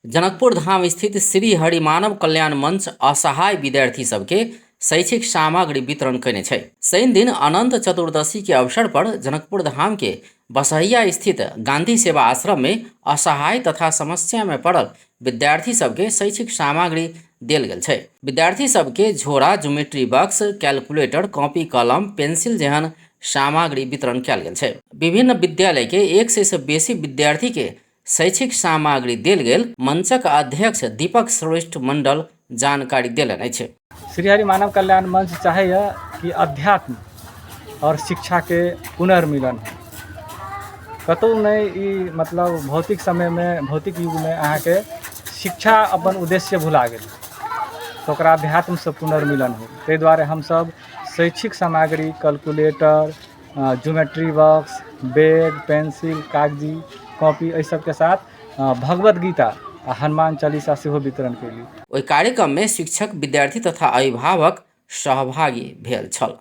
जनकपुर धाम स्थित श्री हरि मानव कल्याण मंच असहाय विद्यार्थी सबके शैक्षिक सामग्री वितरण कयने छै। शनि दिन अनंत चतुर्दशी के अवसर पर जनकपुर धाम के बसहिया स्थित गांधी सेवा आश्रम में असहाय तथा समस्या में पड़ल विद्यार्थी सबके शैक्षिक सामग्री देल गेल छै। विद्यार्थी सबके झोरा, ज्योमेट्री बॉक्स, कैलकुलेटर, कॉपी, कलम, पेंसिल जेहन सामग्री वितरण कयल गेल छै। विभिन्न विद्यालय के 100 से बेसी विद्यार्थी के शैक्षिक सामग्री देल गेल मंचक अध्यक्ष दीपक श्रेष्ठ मंडल जानकारी देलनि अछि। श्रीहरि मानव कल्याण मंच चाहैए कि अध्यात्म आओर शिक्षाके पुनर्मिलन हो। कतहु नहि ई मतलब भौतिक समयमे, भौतिक युगमे अहाँके शिक्षा अपन उद्देश्य भुला गेल, तऽ ओकरा अध्यात्मसँ पुनर्मिलन हो। ताहि दुआरे हमसभ शैक्षिक सामग्री, calculator, geometry box, bag, pencil, कागजी कॉपी, एहि सबके साथ भगवद गीता आ हनुमान चालीसा सेहो वितरण कयली। ओहि कार्यक्रममे शिक्षक, विद्यार्थी तथा अभिभावक सहभागी भेल छल।